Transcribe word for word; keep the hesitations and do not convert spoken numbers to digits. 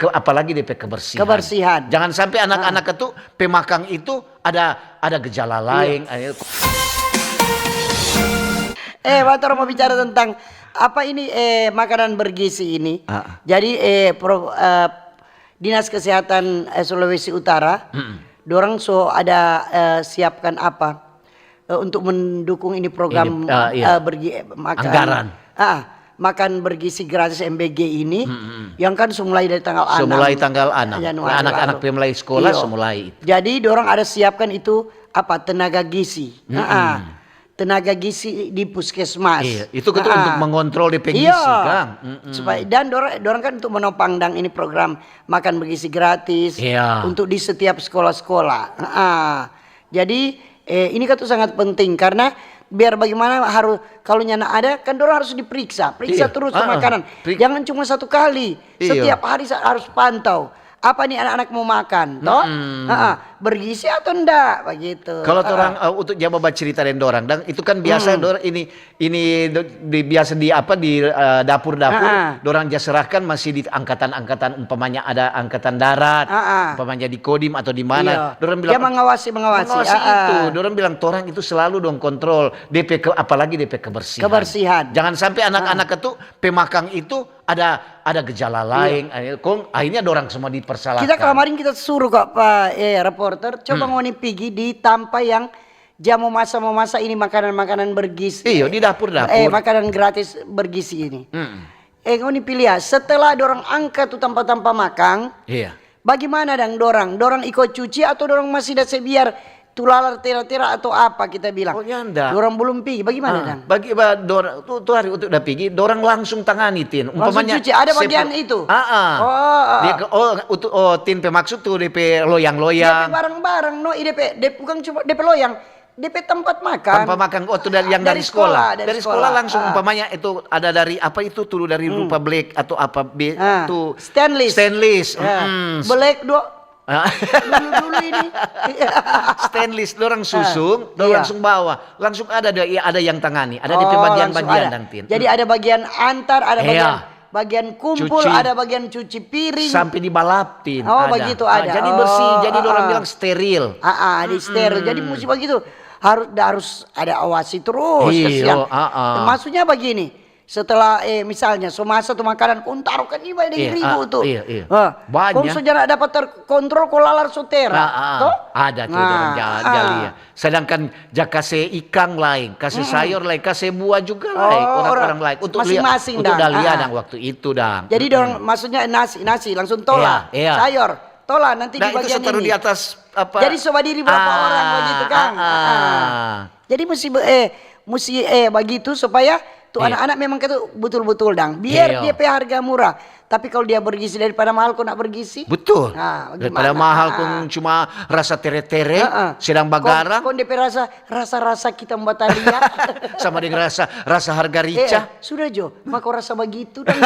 ke-, apalagi depe kebersihan. Kebersihan. Jangan sampe anak-anak itu pe makang itu ada, ada gejala laeng. Eh, Bator mau bicara tentang apa ini, eh, makanan bergizi ini. Ah. Jadi, eh, pro-, eh, Dinas Kesehatan, eh, Sulawesi Utara, dorang so ada, eh, siapkan apa, eh, untuk mendukung ini program, ini, eh, iya, eh, bergi-, eh, makan, anggaran. Ah, makan bergizi gratis M B G ini, yang kan so mulai dari tanggal enam Januari lalu. So mulai tanggal enam. Anak-anak pe mulai sekolah, iyo, so mulai itu. Jadi, dorang ada siapkan itu, apa, tenaga gizi. Ah, tenaga gizi di puskesmas. Iya, itu kan untuk mengontrol depe gizi, kang. Supaya, dan dorang, dorang kan untuk menopang dang ini program makan bergizi gratis untuk di setiap sekolah-sekolah. Ah. Jadi, eh, ini kan tuh sangat penting karena biar bagaimana harus, kalau nyanda ada, kan dorang harus diperiksa, periksa terus makanan. Jangan cuma satu kali, setiap hari sa-, harus pantau. Apa nih anak-anak mau makan, toh? Heeh, bergizi atau ndak, begitu. Kalau torang, eh, untuk jama bacerita deng dorang, dan itu kan biasa dorang ini, ini do-, di, biasa di apa, di, eh, dapur-dapur, dorang ja serahkan masih di angkatan-angkatan, umpamanya ada angkatan darat, umpamanya di Kodim atau di mana, dorang bilang, dia mengawasi, mengawasi, mengawasi itu, dorang bilang, torang itu selalu dong kontrol, depe ke-, apalagi depe kebersihan. Kebersihan. Jangan sampe anak-anak itu, pemakang itu, ada, ada gejala laeng, eh, kong akhirnya dorang semua dipersalahkan. Kita kemarin kita suruh kok, pa, eh, reporter, coba ngoni pigi di tampa yang ja mo masa, mo masa ini makanan-makanan bergizi. Iyo, di dapur-dapur. Eh, makanan gratis bergizi ini. Eh, ngoni pi lia, setelah dorang angka tu tampa-tampa makang, iya. Bagimana dang dorang? Dorang iko cuci atau dorang masih da se biar tu lalar tera-tera atau apa kita bilang? Oh, nyanda. Dorang belum pigi, bagimana dang? Bagi, ba, dor-, tu, tu hari untuk da pigi, dorang langsung tangani, Tin. Langsung cuci, ada bagian itu? Ah, ah. Oh, ah. Dia ke, oh, utu-, oh, Tin pe maksud tu, depe loyang-loyang. Depe barang-barang, no, i depe, de, bukan cuma depe loyang. Depe tempat makan. Tempat makan, oh, tu dari, yang dari sekolah. Dari sekolah langsung, umpamanya itu ada dari apa itu, tu dari rupa black atau apa, be-, tu stainless. Stainless. Black do. Ah. Dulu-dulu ini. Stainless, dorang susung, dorang langsung bawa. Langsung ada, ada yang tangani, ada depe bagian-bagian dang, Tin. Jadi ada bagian antar, ada bagian bagian kumpul, ada bagian cuci piring. Sampe di balap, Tin, ada. Oh, bagitu ada. Jadi bersih, jadi dorang bilang steril. Ah, ah, di steril. Jadi musti bagitu. Harus, harus ada awasi terus, kasihan. Iyo, ah, ah. Maksudnya bagini, setelah, eh, misalnya, so masa tu makanan, kong taru kan iba deng ribu tu. Iya, iya. Kong so nyanda dapat terkontrol, kong lalar so tera, to? Ada tu dorang ja-, jali ya. Sedangkan ja kase ikang laeng, kase sayor laeng, kase bua juga laeng, orang-orang laeng. Untuk lia-, masing-masing untuk dang. Da lia dang waktu itu dang. Jadi dorang, maksudnya nasi, nasi, langsung tola, sayor, tola, nanti di bagian ini. Nah, itu so taru di atas, apa? Jadi so badiri berapa orang begitu, kang? Ah, ah. Jadi musti be-, eh, musti, eh, bagitu supaya tu anak-anak memang katu betul-betul dang. Biar dia pe harga murah. Tapi kalau dia bergizi, daripada mahal kong nda bergizi. Betul. Daripada mahal kong cuma rasa tere-tere, sedang bagarang. Kong, kong depe rasa, rasa-rasa kita mo bataria. Sama deng rasa, rasa harga rica. Eh, sudah jo, mako rasa bagitu dang.